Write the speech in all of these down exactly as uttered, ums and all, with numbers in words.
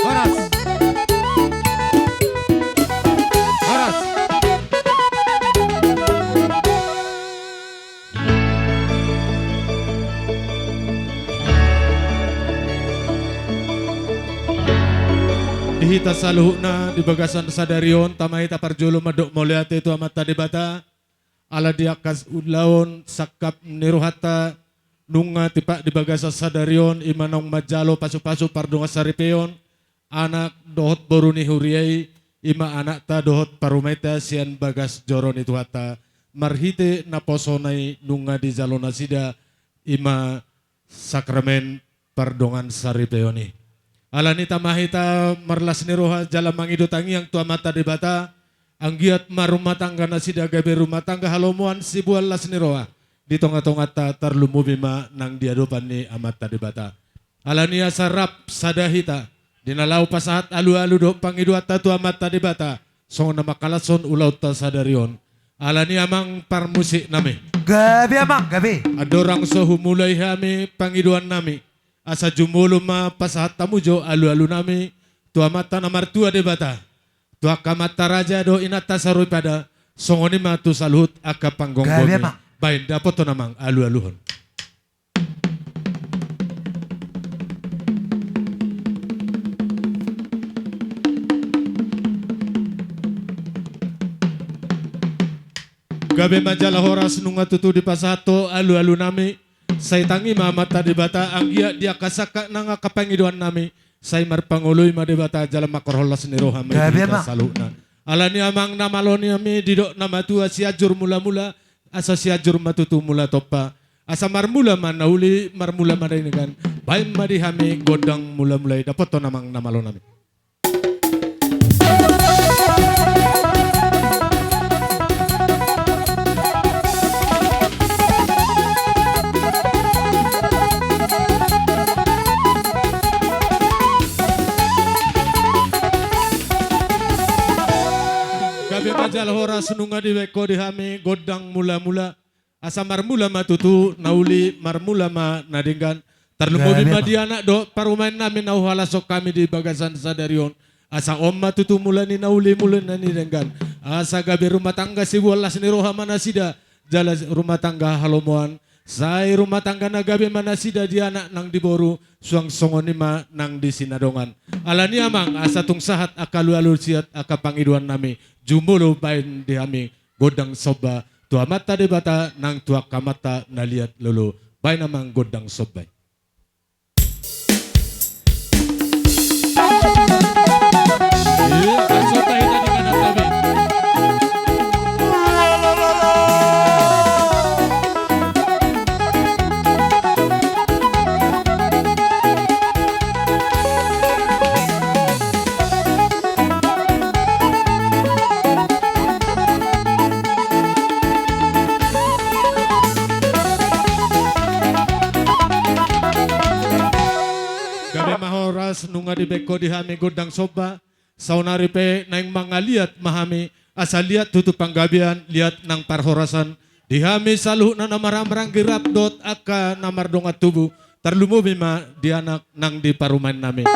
Horas. Horas. Di hita saluhutna di bagasan sadari on, tama hita parjolo mandok mauliate tu Amanta Debata, ala di angka ulaon sangkap ni rohanta nunga tipak di bagasan sadari on, i ma naung manjalo pasupasu pardongan saripeon, anak dohot boru ni huria i, i ma anakta dohot parumaenta sian bagas joro ni Tuhanta, marhite naposona i nunga dijalo nasida, i ma sakramen pardongan saripeon i. Alani i tama hita marlas ni roha jala mangido tangiang tu Amanta Debata, anggiat ma rumah tangga nasida gabe rumah tangga halomoan siboan las ni roha di tongatonganta, tarlumobi ma nang di adopan ni Amanta Debata. Alani i asa rap sada hita di na laho pasahat alualu dohot pangidoanta tu Amanta Debata, songon na mangkalashon ulaonta sadari on. Alani i amang parmusik nami. Gabe amang, gabe. Andorang so humulai hami pangidoan nami, asa jumolo ma pasahat hamu jo alualu nami tu Amanta na martua Debata, tu angka amanta raja dohot inanta soripada, songon i ma tu saluhut angka panggomgomi. Gabe amang. Baen dapothon amang alualuhon. Gabe ma jala horas nunga tutu dipasahat ho alualu nami. Sai tangi ma Amanta Debata, anggiat di angka sangkap nang angka pangidoan nami, sai marpangoloi ma Debata jala mangkorhon las ni roha ma di hita saluhutna. Alani i amang na malo nami, didok na matua, Sianjur Mulamula, asa Sianjur ma tutu mula tompa. Asa marmula ma na uli, marmula ma na denggan. Baen ma di hami gondang mulamula i, dapothon amang na malo nami. Gabe ma jala horas nunga dibaen ho di hami gondang mulamula. Asa marmula ma tutu na uli, marmula ma na denggan. Tarlumobi ma di anak dohot parumaen nami na huhalashon hami di bagasan sadari on. Asa on ma tutu mula ni na uli, mula ni na denggan. Asa gabe rumah tangga siboan las ni roha ma nasida, jala rumah tangga halomoan. Sai rumah tangga na gabe ma nasida di anak nang di boru, suang songon i ma nang di sinadongan. Alani i amang, asa tung sahat angka alualu sian angka pangidoan nami, jumolo baen di hami gondang somba tu Amanta Debata nang tu angka amanta na liat lolo. Baen amang gondang somba i. Gabe ma horas, nunga dibaen ho di hami gondang somba. Saonari pe naeng mangaliat ma hami, asa liat tutu panggabean, liat nang parhorasan di hami saluhutna na marhahamaranggi rap dohot angka na mardongan tubu, tarlumobi ma di anak nang di parumaen nami.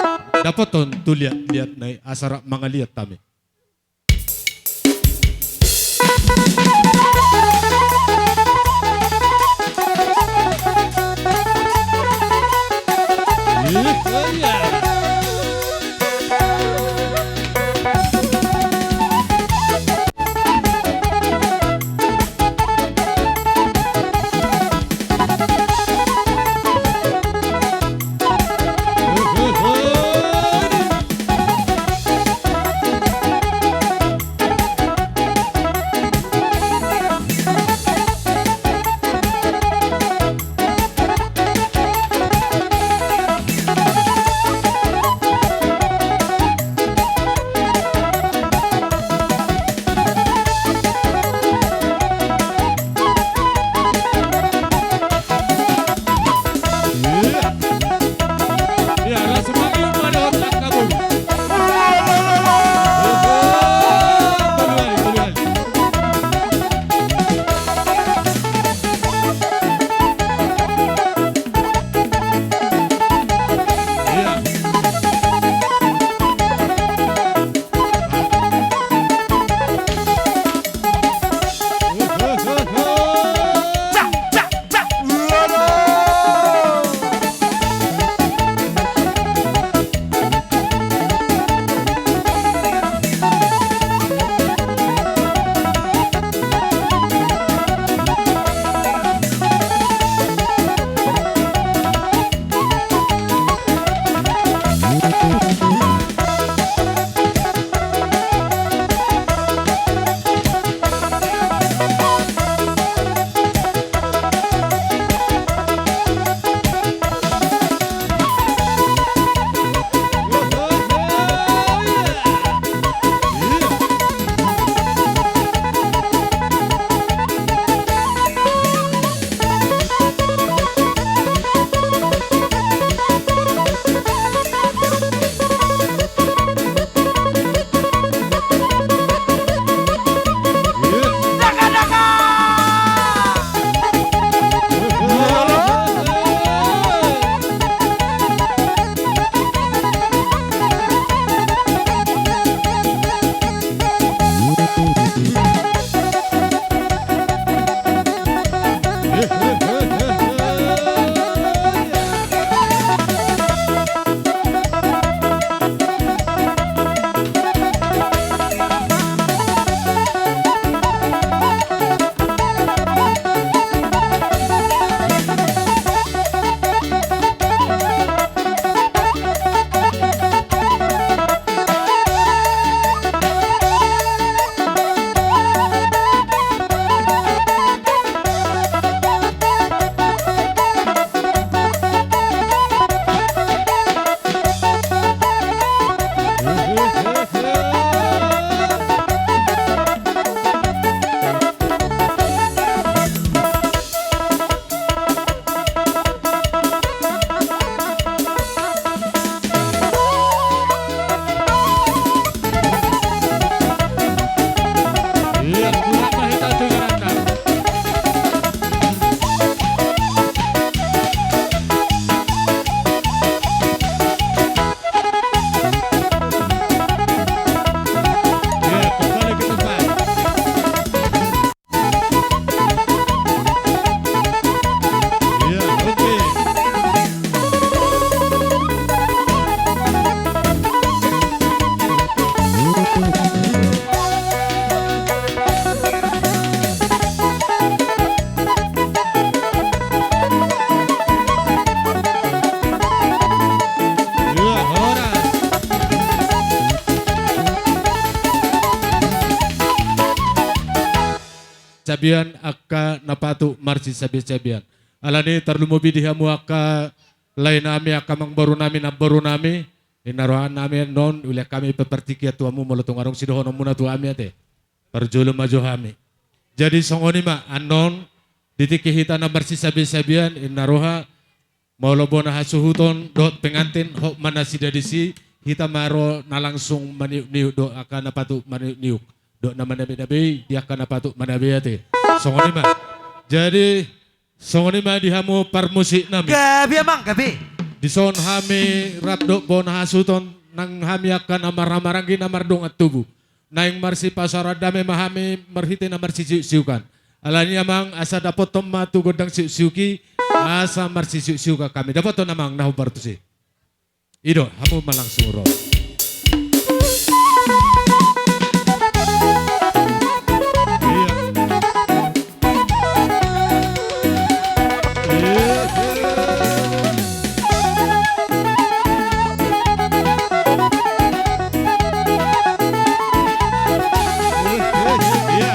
Dapothon tu liatliatna i asa rap mangaliat hami. sabian angka na patut marsisabian-sabian. Alani tarlumobi di hamu angka lae nami, angka amangboru nami, namboru nami, ninna roha nami annon, ulaon hami pe partingkian tu hamu molo tung adong sidohononmuna tu hami ate. Parjolo ma jo hami. Jadi songon i ma annon, di tingki hita na marsisabian-sabian, ninna roha, molo bona hasuhuton dohot pengantin, hot ma nasida disi, hita ma ro na langsung maniuk-niuk dohot angka na patut maniuk-niuk dohot na manabe-nabe i di angka na patut manabe ate. Songon i ma. Jadi songon i ma di hamu parmusik nami. Gabe amang, gabe. Dison hami rap dohot bona hasuhuton nang hami angka na marhahamaranggi na mardongan tubu. Naeng marsipasaoran dame ma hami marhite na marsisiuk-siukan. Alani amang, asa dapothon ma tu gondang siuk-siuk i, asa marsisiuk-siukan hami. Dapothon amang na hombar tusi. I do, hamu ma langsung ro. Iya. Iya.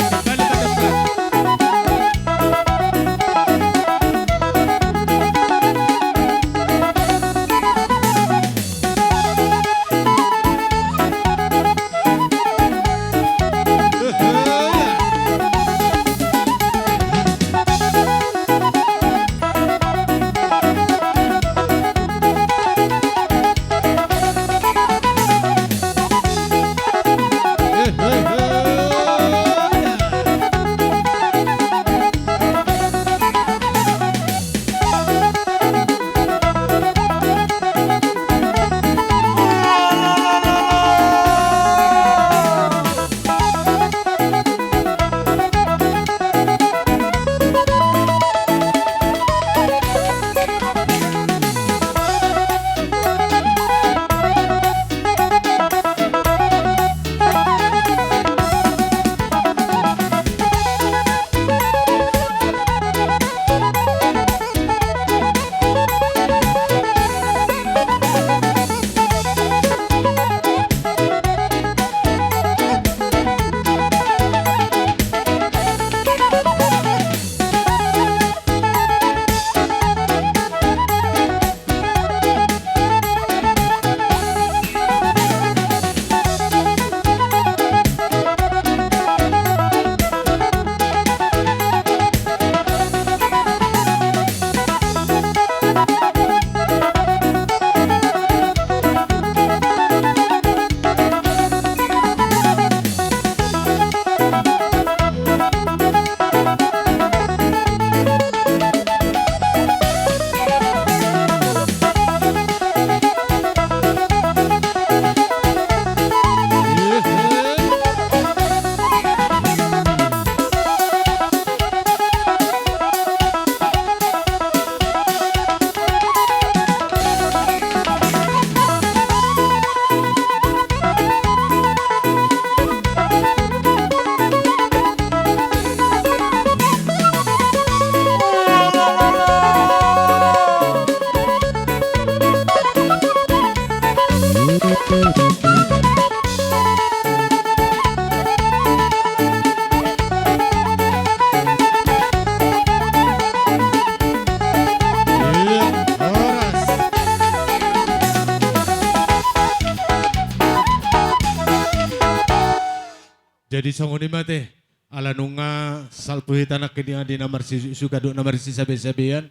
Jadi songon i ma ate, ala nunga salpu hita nangkin i di na marsisuka dohot na marsisabesabean.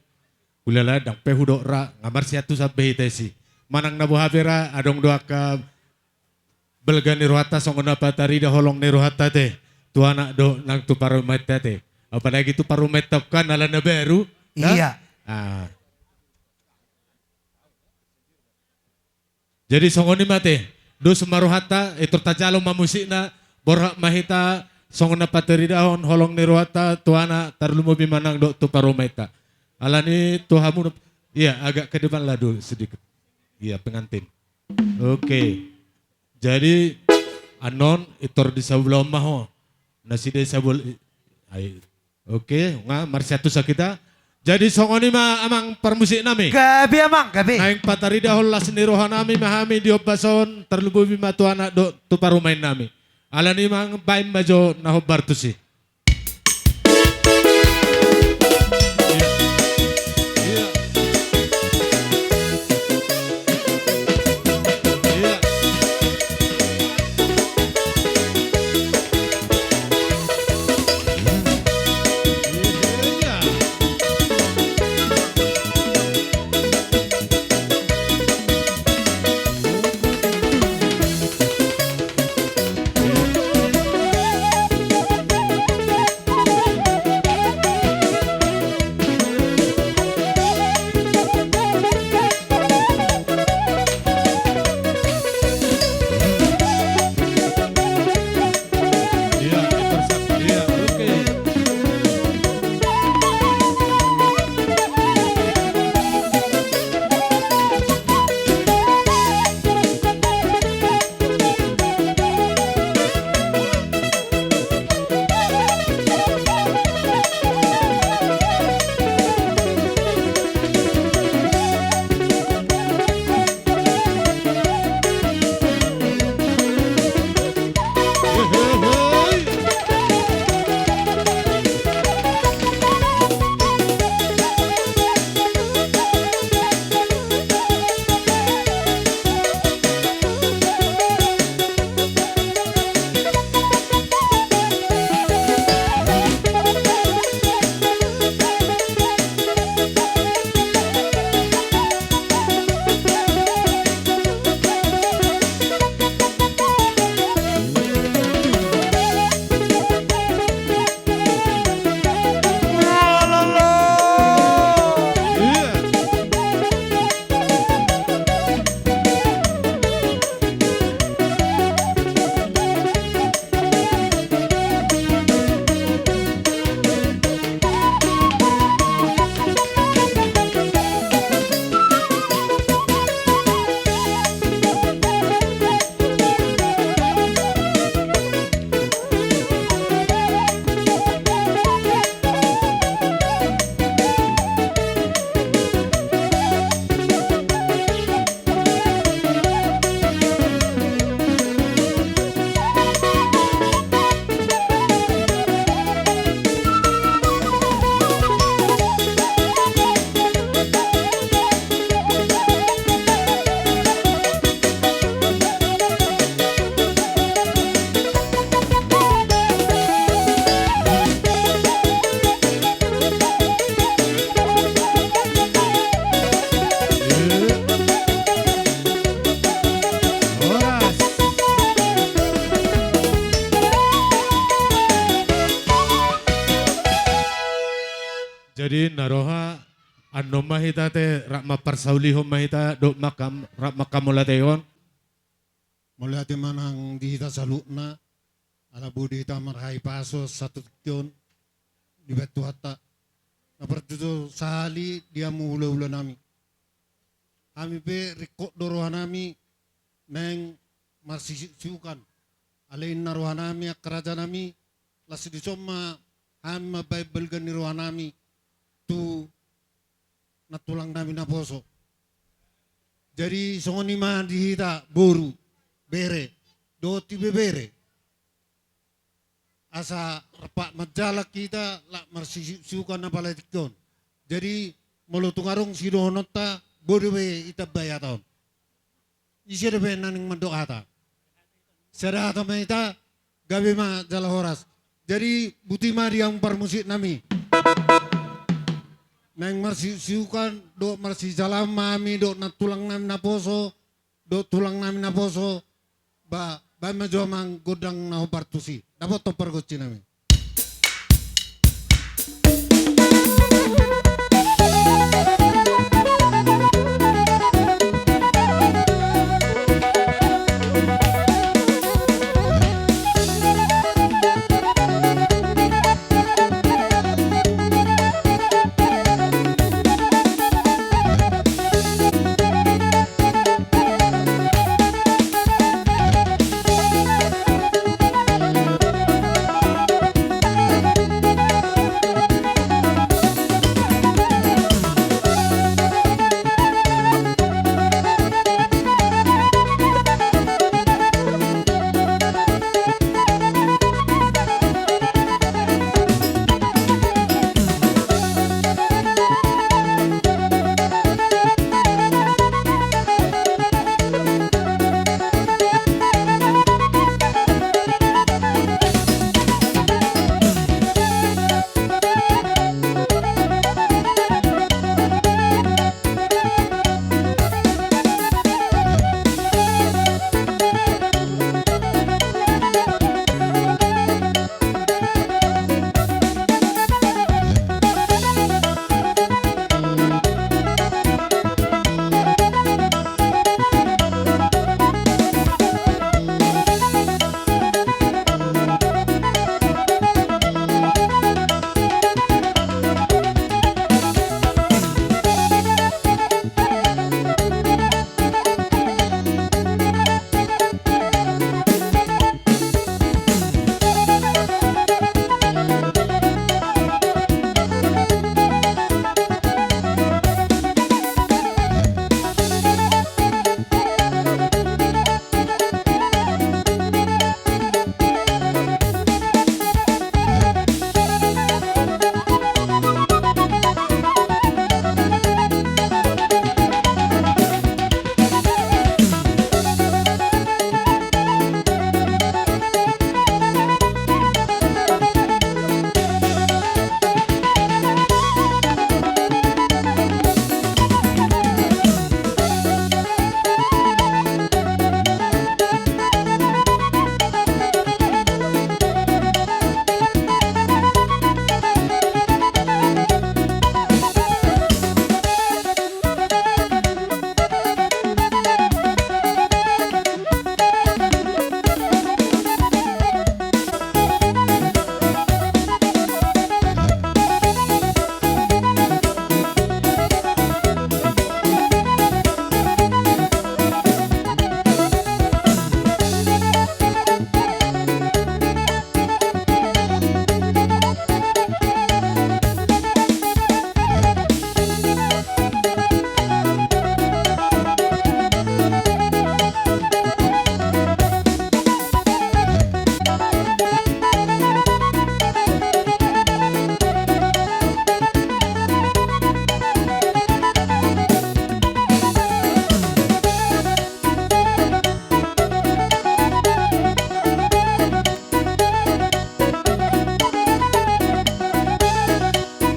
Ulala, ndang pe hudok ra, nga marsiantusan be hita disi. Manang na boha pe ra, adong do angka balga ni rohanta songon na patarida holong ni rohanta ate, tu anak dohot nang tu parumaenta ate. Apalagi tu parumaenta on kan ala na baru, kan? Iya. Ah. Jadi songon i ma ate, dos ma rohanta, i tor tajalo ma musikna, borhat ma hita songon na pataridahon holong ni rohanta tu anak, tarlumobi ma nang dohot tu parumaenta. Alani tu hamu, iya, agak ke depan lah dulu sedikit. Iya, pengantin. Oke. Jadi annon i tor di sabola on ma ho. Nasida i sabola i. Ai. Oke, nga marsiantusan hita. Jadi songon i ma amang parmusik nami. Gabe amang, gabe. Naeng pataridahon las ni roha nami ma hami di ombas on, tarlumobi ma tu anak dohot tu parumaen nami. Alani i amang, baen ma jo na hombar tusi. Jadi na roha, annon ma hita te, rap mamparsaulihon ma hita dohot mangkam-, rap mangkamauliatehon. Mauliate ma nang di hita saluhutna, ala boi do hita marhahipason sahat tu tingki on dibahen Tuhanta. Na parjolo sahali di hamu hulahula nami. Hami pe ringkot do roha nami naeng marsiuksiukan. Alai ninna roha nami angka raja nami, las dison ma hami mambahen balga ni roha nami tu nantulang nami naposo. Jadi songon i ma di hita boru, bere, dohot ibebere. Asa rap manjalang hita laho marsiuksiukan apala tingki on. Jadi molo tung adong sidohononta, boi do be ditambai hata on. Ise dope naeng mandok hata? Sada hata ma hita, gabe ma jala horas. Jadi boti ma di hamu parmusik nami. Naeng marsiuksiukan dohot marsijalangan ma hami dohot nantulang nami naposo, dohot tulang nami naposo. Ba, bahen ma jo amang gondang na hombar tusi. Dapothon pargonsi nami.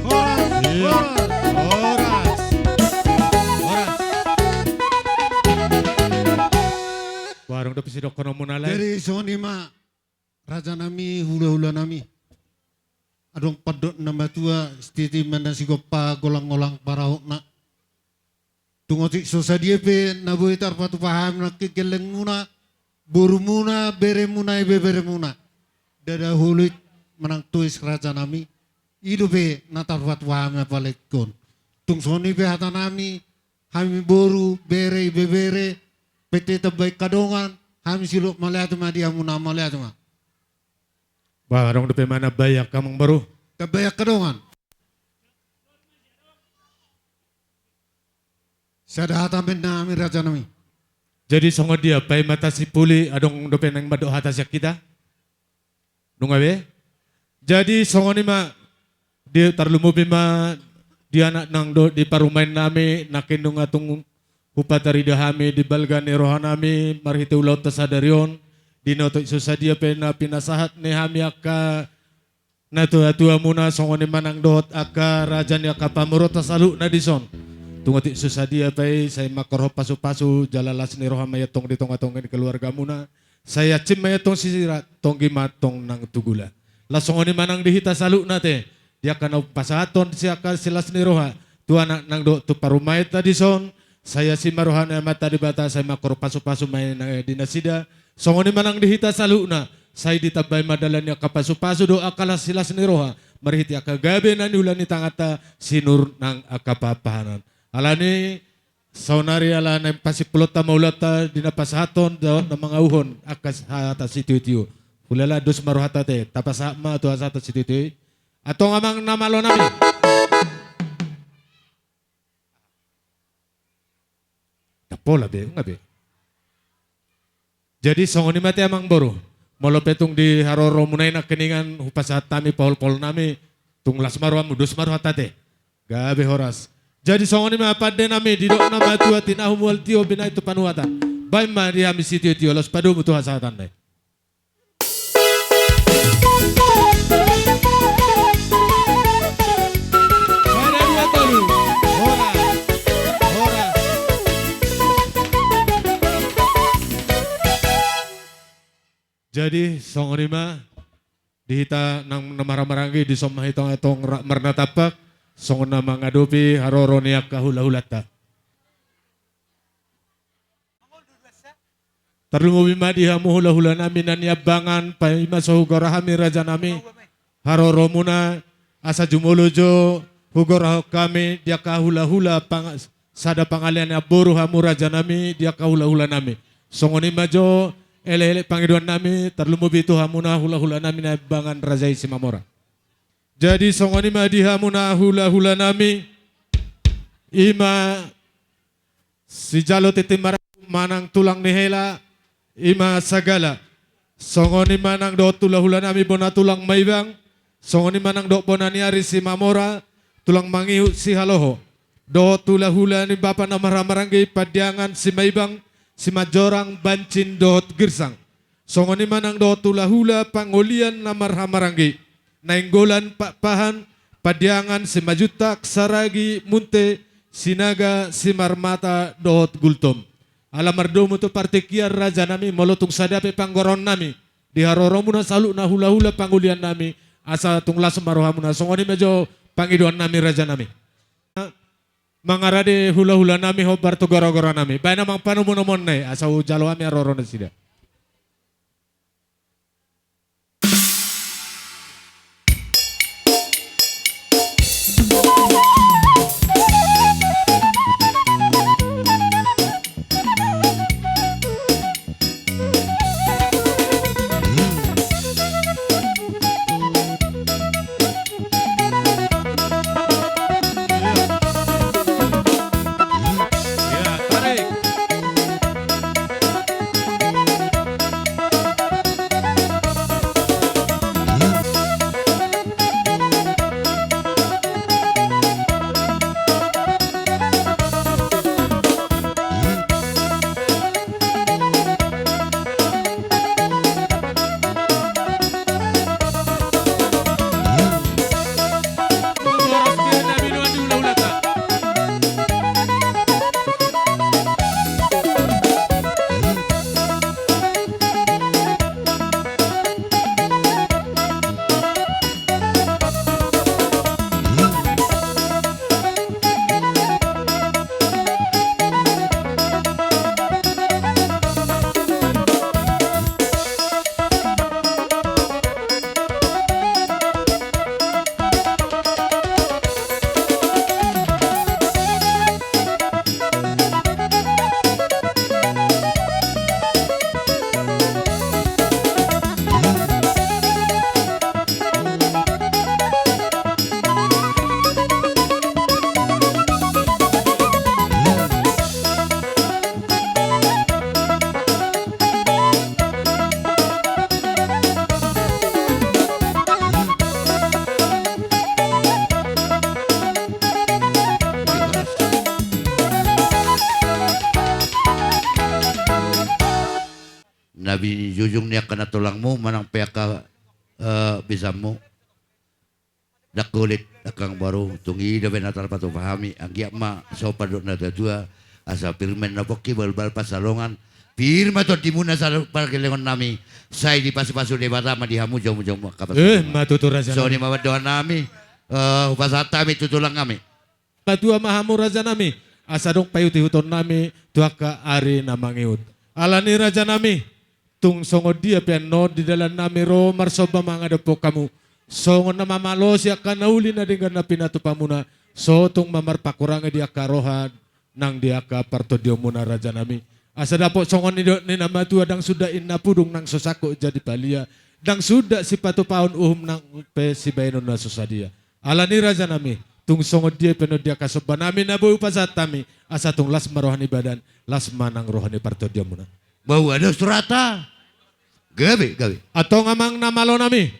Horas, horas, horas, horas. Boha adong dope sidohononmuna, lae? Jadi songon i ma, raja nami, hulahula nami. adong pandok na matua, sititi ma na sigompa, golang-golang parahutna. Tung otik so sadia pe na boi tarpatupa hami nangkin gellengmuna, borumuna, beremuna, ibeberemuna. Ndada holit manang tois rajanami, i dope na tarpatupa hami apalagi on. Tung songon i pe hatanami, hami boru, bere, ibebere, pe tambai angka dongan, hami siluk mauliate ma di hamuna, mauliate ma. Bah, adong dope manambai angka amangboru? Tambai angka dongan. Sada hata ma nian nami rajanami. Jadi songon dia, paima tasimpuli, adong dope naeng mandok hata sian hita? Nunga be? Jadi songon i ma, di tarlumobi ma di anak nang dohot di parumaen nami, nangkin nunga tung hupatarida hami di balga ni roha nami, marhite ulaonta sadari on, di na otik so sadia pe na pinasahat ni hami angka natuatuamuna, songon i ma nang dohot angka raja ni angka pamoruonta saluhutna dison. Tung otik so sadia pe i, sai mangkorhon pasupasu, jala las ni roha ma i antong di tongatonga ni keluargamuna. Sai hansit ma i antong sisirat, tonggi ma antong nang tu gula. Laos songon i ma nang di hita saluhutna ate, di angka na pasahathon sian angka silas ni roha, tu anak nang dohot tu parumaenta dison, sai asi ma roha ni Amanta Debata, sai mangkorhon pasupasu ma i nang di nasida, songon i ma nang di hita saluhutna, sai ditambai ma dalan ni angka pasupasu dohot angka las silas ni roha, marhite angka gabe na niula ni tanganta, sinur nang angka pahanpahanan. Alani, saonari ala naeng pasimpulonta ma ulaonta di na pasahathon dohot na mangauhon angka hata sitiotio. Hulala dos ma rohanta ate, tapasahat ma tu hata sitiotio i. Antong amang na malo nami. Ndang pola be, nunga be. Jadi songon i ma ate amangboru, molo pe tung di haroromuna i nangkiningan hupasahat hami paholpaholnami, tung las ma rohamu, dos ma rohanta ate. Gabe horas. Jadi songon i ma pande nami, didok na matua, tinahu mual tio, binahen tu panuhatan. Baen ma di hami sitiotio, laos padomu tu hasahatanna i. Sada, dua, tolu. Horas. Horas. Jadi songon i ma di hita nang na marhahamaranggi, dison ma hita antong rap marnatampak songon na mangadopi haroro ni angka hulahulanta. Tarlumobi ma di hamu hulahulanami na niambangan, paima so hugora hami rajanami haroromuna, asa jumolo jo hugorahon hami di angka hulahula pang-, sada pangalean ni namboru hamu rajanami di angka hulahulanami. Songon i ma jo elekelek pangidoannami, tarlumobi tu hamuna hulahulanami na niambangan raja i Simamora. Jadi songon i ma di hamuna hulahulanami, i ma sijalo tintin marangkup manang tulang ni hela, i ma Sagala. Songon i ma nang dohot hulahulanami bona tulang Maibang, songon i ma nang dohot bona ni ari Simamora, tulang mangihut Sihaloho. Dohot hulahula ni bapa na marhahamaranggi Pandiangan Simaibang, Simanjorang, Bancin dohot Girsang. Songon i ma nang dohot hulahula pangolian na marhahamaranggi Nainggolan, Pakpahan, Pandiangan, Simanjuntak, Saragi, Munte, Sinaga, Simarmata dohot Gultom. Ala mardomu tu partingkian rajanami, molo tung sada pe panggorahonnami di haroromuna saluhutna hulahula pangoliannami, asa tung las ma rohamuna. Songon i ma jo pangidoannami rajanami. Mangarade hulahulanami hombar tu goragoranami. Baen amang panomunomuonna i asa hujalo hami haroro nasida. pinjujung ni angka na tulangmu manang pe angka, eh, bisanmu. Ndang hulit angka amangboru, tung i dope na tarpatupa hami, anggiat ma so pandok ni natuatua, asa pir ma inna pongki, balbal pansalongan, pir ma tondimuna saluhut pargellengon nami, sai dipasupasu Debata ma di hamu jomujomuna angka pansalongan. Eh, ma tutu raja nami. Songon i ma pandohan nami, eh, hupasahat hami tu tulang nami. Patua ma hamu raja nami, asa adong paihuthon nami tu angka ari na mangihut. Alani raja nami, tung songon dia pe annon di dalan nami ro marsomba mangadophon hamu, songon na mamalosi angka na uli na denggan na pinatupamuna, so tung ma marpangkurangi di angka roha nang di angka partondionmuna raja nami. Asa dapot songon nidok ni na matua, ndang suda inna pudung nang so sangkut jadi palia, ndang suda sipatupahon uhum nang pe sibahenon na so sadia. Alani raja nami, tung songon dia pe annon di angka somba nami na boi hupasahat hami, asa tung las ma roha ni badan, las ma nang roha ni partondionmuna. Bau adong surata. Gabe, gabe. Antong amang na malo nami,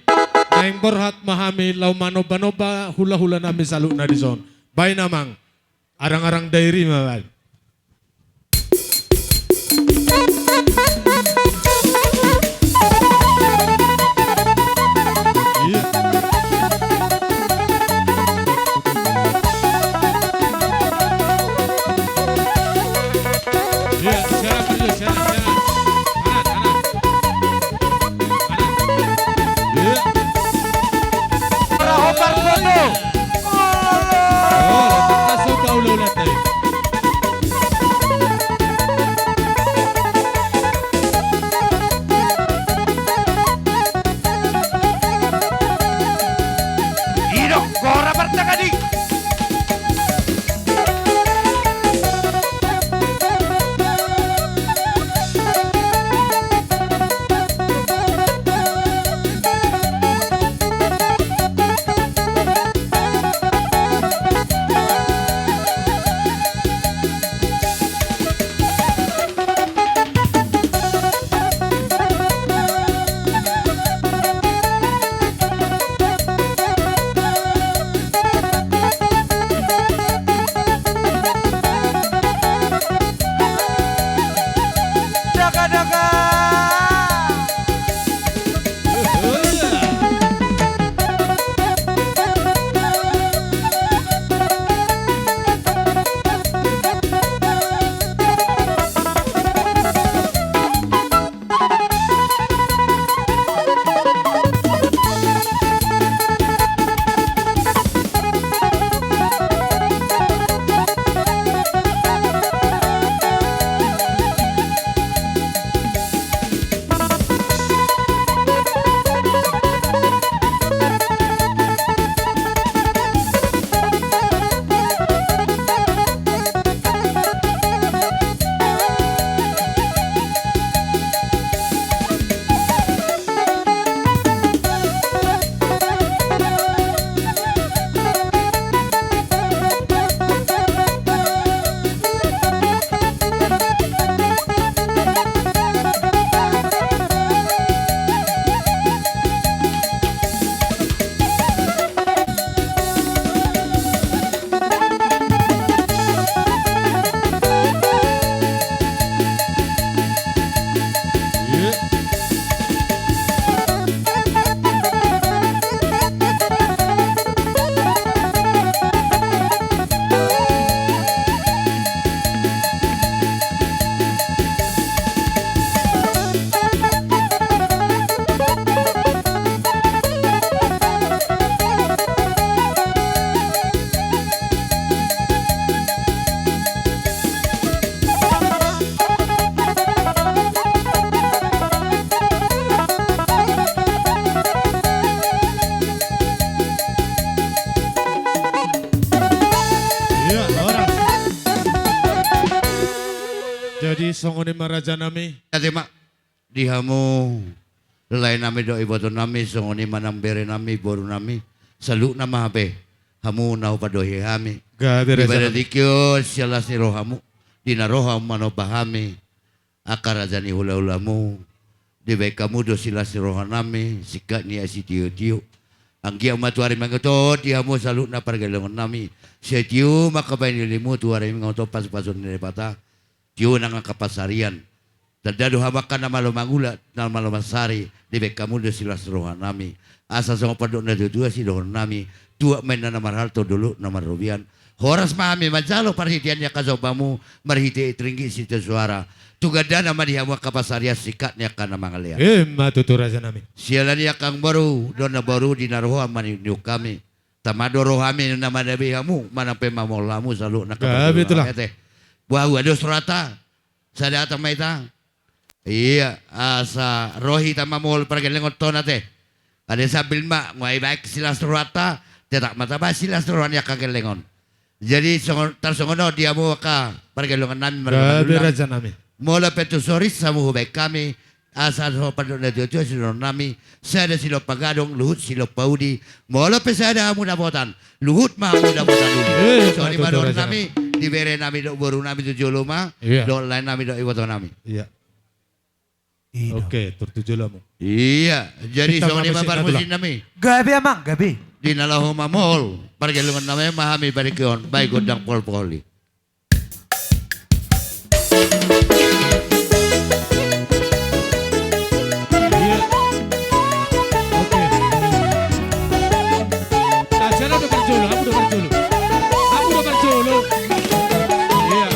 naeng borhat ma hami laho manombanomba hulahula nami saluhutna dison. Baen amang, arang-arang dairi ma baen. Jadi songon i ma raja nami. Ate ma. Di hamu lae nami dohot iboto nami, songon i ma nang bere nami, boru nami, saluhutna ma hape hamu na hupandohi hami. Gabe raja nami. Di bagasan tingki on sian las ni rohamu, di na ro hamu manomba hami, angka raja ni hulahulamu, dibaen hamu do silas ni roha nami, singkat ni ai sitiotio. Anggiat ma tu ari mangihut on di hamu saluhutna pargellengon nami, sai tio ma angka baen ni ulimu tu ari mangihut on pasupasu ni Debata. Tio nang angka pansarian. Tanda do hamu angka na malo mangula, na malo mansari, dibaen hamu do silas roha nami. Asa songon pandok na tuatua sidohonon nami, tuat ma inna na marhalto, dolok na marrobean. Horas ma hami manjalo parhitean ni angka sombamu, marhite ringgit sitio soara. Tu gandana ma di hamu angka pansarian singkat ni angka na mangalean. Ima tutu raja nami. Siala ni angka boru, dohonon boru di na roha ma ni, ni hami. Tama do rohami na manabi hamu, manang pe mamol hamu saluhutna. Gabe tulang. Ate. Boha, ua dos rohanta. Sada hata ma hita. Ia, asa ro hita mamol pargellengon tona te. Ate, sambil ma, nunga dibaen silas rohanta, tetap ma tabaen silas roha ni angka gelleng on. Jadi, songon, tarsongon on di hamu angka pargellengon nami, gabe marga Madula. Raja nami. Molo pe tu sorit hamu hubaen hami, asa songon pandok na tuatua sidohonon nami, sada silompa gadong, luhut silompa uli, molo pe sada hamu dapotan, luhut ma hamu dapotan uli. Eh, songon i ma tutu dohonon raja nami, nami. Di bere nami dohot boru nami tu jolo ma, iya, dohot lae nami dohot iboto nami. Iya. Oke, tor tu jolo hamu. Iya, jadi songon i ma parmusiknami. Gabe amang, gabe. Di na laho mamol pargellengon nami ma hami parhitean on, baen gondang polpol i. Iya. Oke. Nah, sian au do parjolo, hamu do parjolo. Hamu do parjolo. Iya.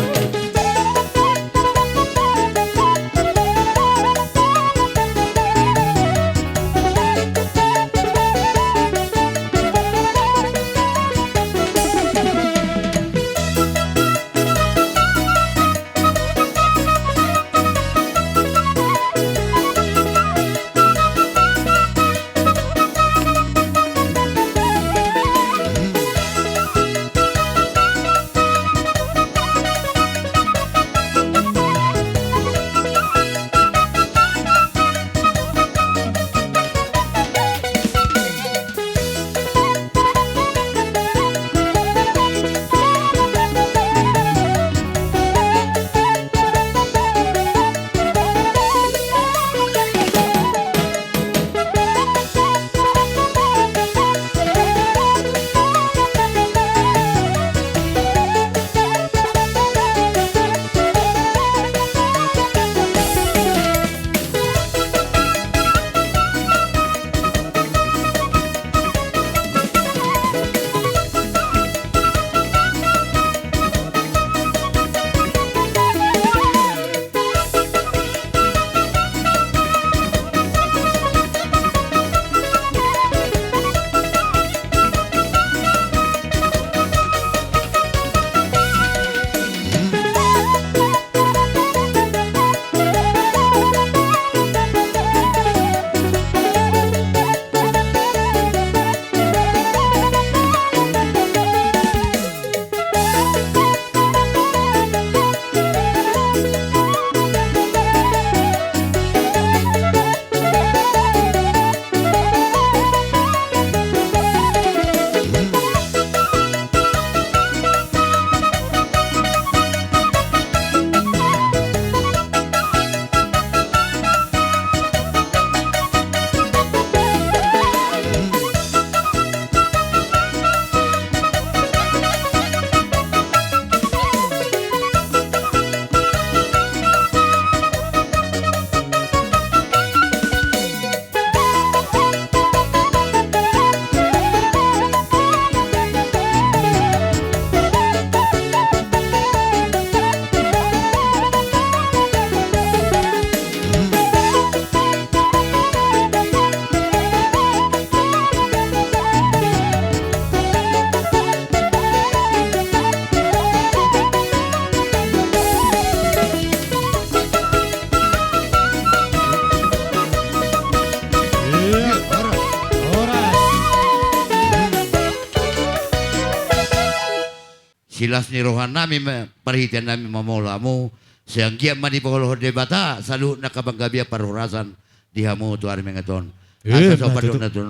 Silas ni roha nami ma-, parhitean nami mamolhon hamu, sai anggiat ma dipaulahon Debata saluhut angka panggabean parhorasan di hamu tu ari mangaton. Eh, asa so na pandok tutu.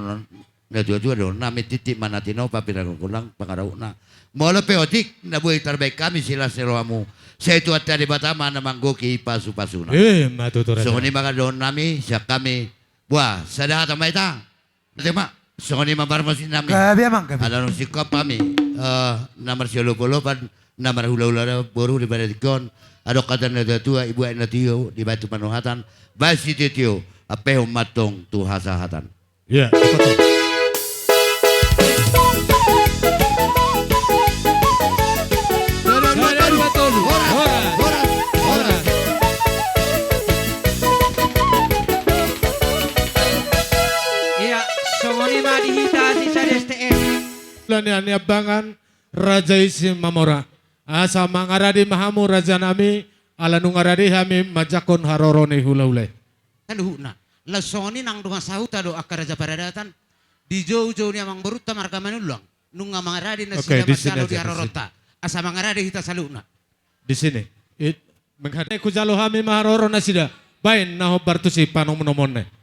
Na tuatua dohonon nami, titi ma na tinopa, pira golang pangarahutna. Molo pe otik na boi tarbaen hami silas ni rohamu, sai Tuhanta Debata ma na manggohi pasupasuna. Eh, ima tutu raja. Songon i ma dohonon nami sian hami. Boha, sada hata ma hita. Ate ma. Songon i ma parmusik nami. Gabe amang, gabe. Ala nunga singkop hami, eh, na marsiolopolopan, na marhulahula boru di bagasan on. Adong hata ni natuatua, dibuat na tio, dibahen tu panuhatan, bahen sitiotio, ampehon ma antong tu hasahatan. Iya, betul. Horas, horas, horas. Iya, songon i ma di hita sisada S T M. Ulaon ni Ambangan, Raja i Simamora. Asa mangarade ma hamu raja nami, ala nunga rade hami manjangkon haroro ni hulahula i. Saluhutna. Laos songon i nang dongan sahuta do angka raja paradatan, di joujou ni amangborunta marga Manullang, nunga mangarade nasida, oke, di sini manjalo aja, di sini. Haroronta. Asa mangarade hita saluhutna. Di sini. It, menghadap. Hujalo hami ma haroro nasida. Baen na hombar tusi panomunomuonna i.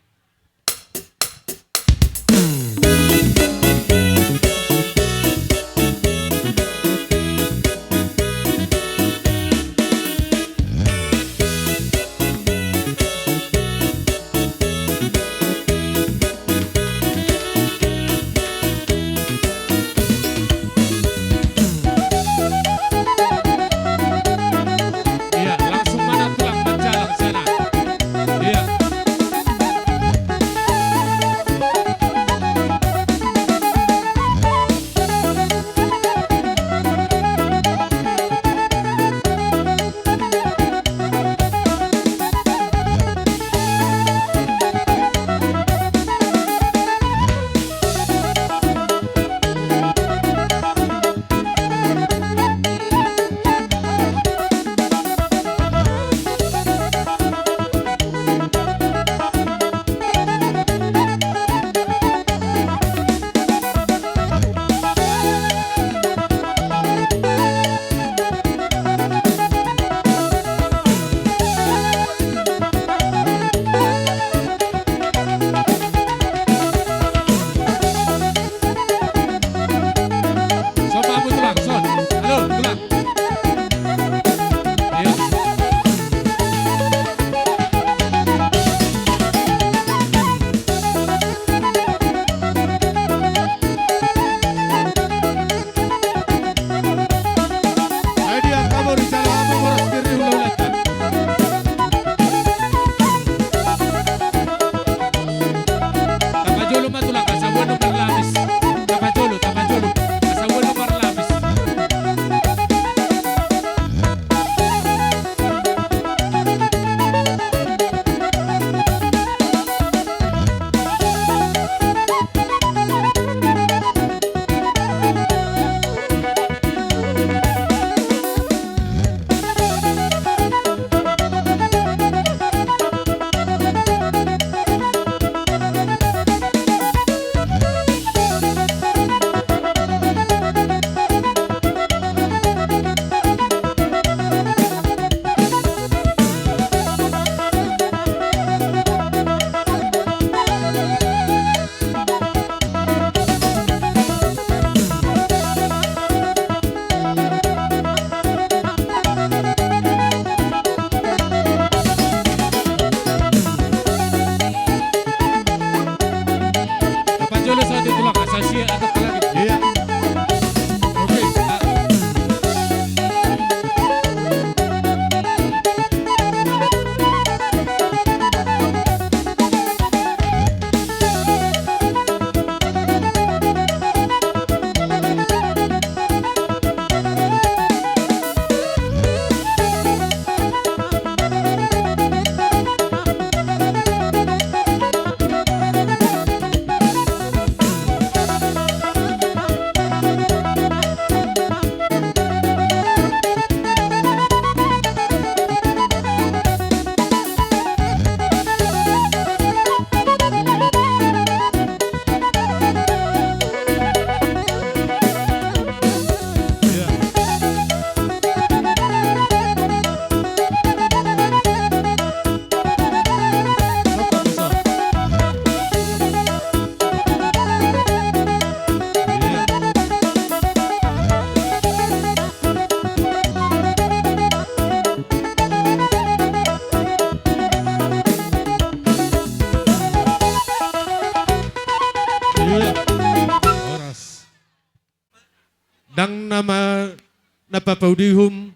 Iya, langsung mana tulang manjalang sana. Iya. na papaudihon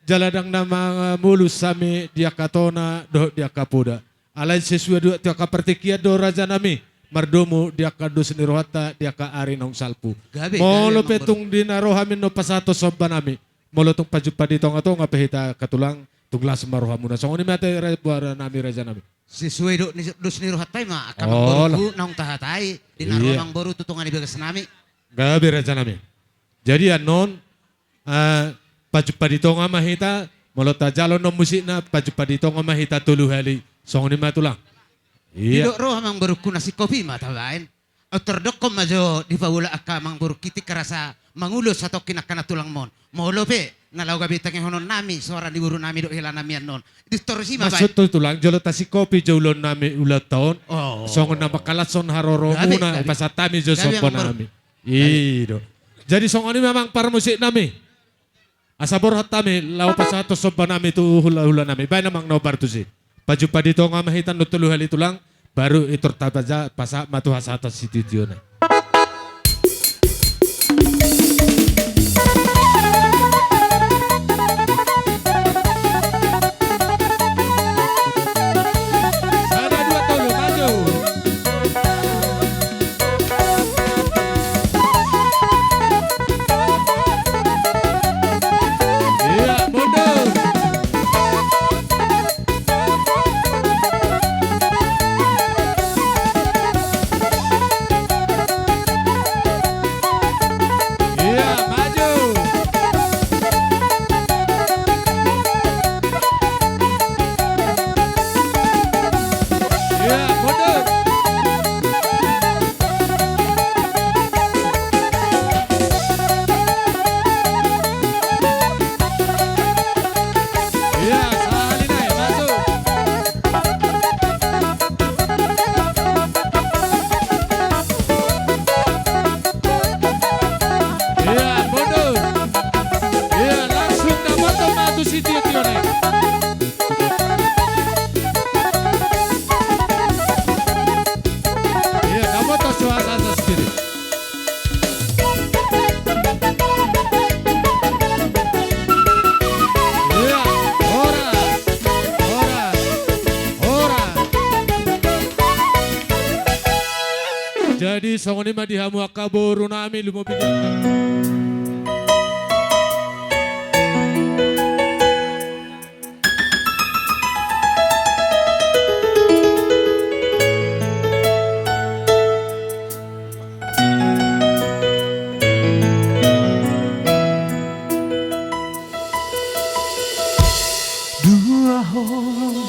jala ndang na mangolu hami di angka tona dohot di angka poda. Alai sesuai dohot tu angka partingkian do, rajanami, mardomu di angka dos ni rohanta di angka ari naung salpu. Gabe, gabe, Amang Boru. Molo pe tung di na ro hami annon pasahathon sombanami, molo tung pajumpang di tongatonga pe hita, angka tulang, tung las ma rohamuna. Songon i ma ate, boaranami, rajanami. Sesuai dohot ni dos ni rohanta i ma, angka, Amang Boru, naung tahatai di na ro, Amang Boru, tu tonga ni bagasnami. Gabe, rajanami. Jadi annon, eh, pajumpang di tonga ma hita, molo tajalo annon musikna, pajumpang di tonga ma hita tolu hali. Songon i ma, tulang. Ia. Didok roha, Amang Borungku, na singkop i ma tabaen. Au tardokkon ma jo dipaulak angka, Amang Boru, tingki rasa mangulos satongkin angka na tulangmon. Molo pe na laho gabe tangihononnami soara ni borunami dohot helanami annon, ditorus i ma baen. Maksudhu, tulang, jolo tasingkopi jo ulaonnami, ulaonta on. Oh. Songon na mangkalashon haroromuna, gabe, gabe, pasahat hami jo sombanami. Gabe, Amang Boru. Gabe. I do. Jadi songon i ma, Amang parmusiknami. Asa borhat hami laho pasahathon sombanami tu hulahulanami. Baen, Amang, na hombar tusi. Pajumpang di tonga ma hita annon tolu hali, tulang, baru i tor tapaja, pasahat ma tu hasahatan sitiotio na. Sada, dua, tolu, maju. Ia, mundur. Ia, maju. Ia, mundur. Ia, sahali nai, masuk. Ia, mundur. Ia, langsung dapothon ma tu sitiotio nai. Ia, dapothon suasana sendiri. Ia, horas, horas, horas. Jadi songon i ma di hamu angka borunami, lumobi. Dua holong.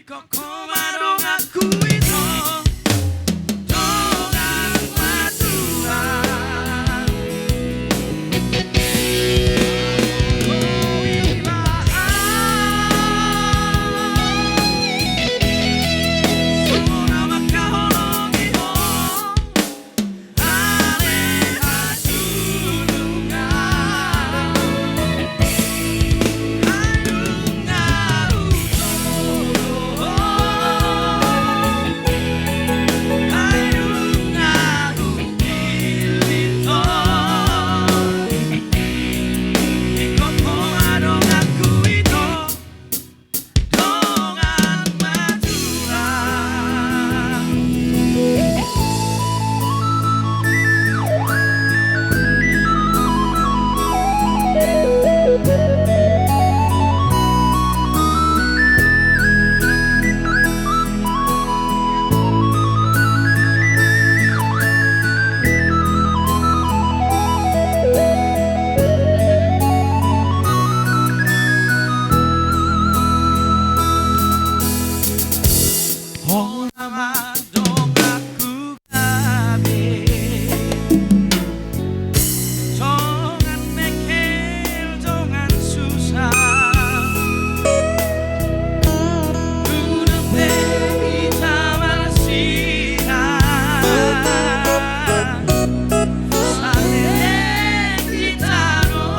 Koko ma donganku ito, dongan matua. Koko i ma, songon na mangkaholongi ho. Hona ma donganku gabe, dongan mengkel, dongan susa. Dung pe hita marsiha, saleleng hita do.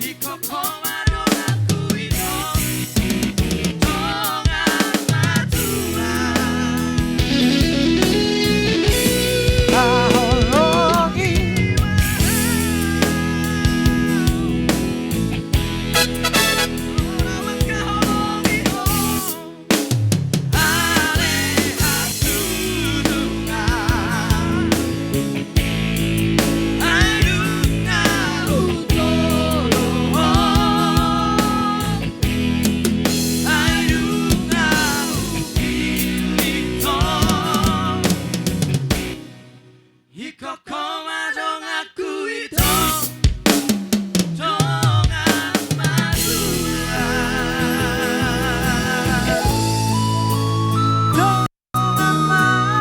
Ikoko ma donganku ito, dongan matua. Dongan matua.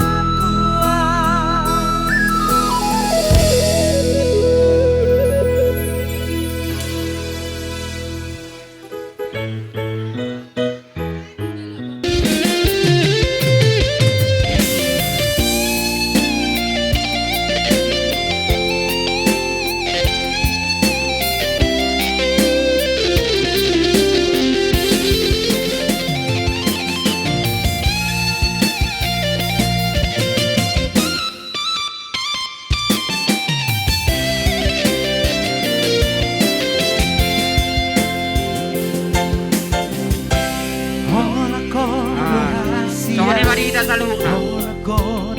Songon i ma di hita saluhutna.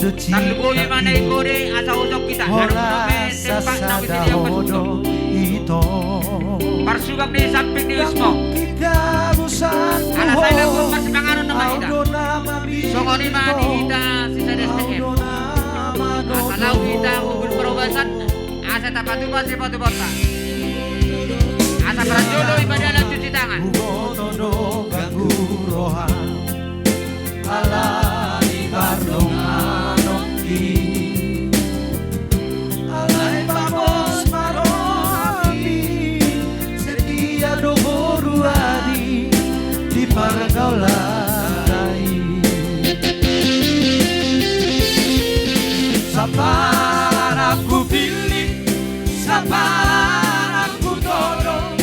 Tarlumobi ma na i gode asa hujou hita. Horas sasada ho do ito. Parsubang ni samping ni urismo. Ala sai na gok marsipanganon nama hita. Songon i ma di hita sisada S T M. Asa laho hita mangolu parhobasan, asa tapatupa sipatupaonta. Asa parjolo i ma di ala cuci tangan. Huboto do ganggu roha ala ni pardonganonki. Alai pos ma rohami, setia do boru adi di pargaulan i. Sabar aku pilih, sabar aku todo.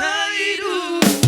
Ai dung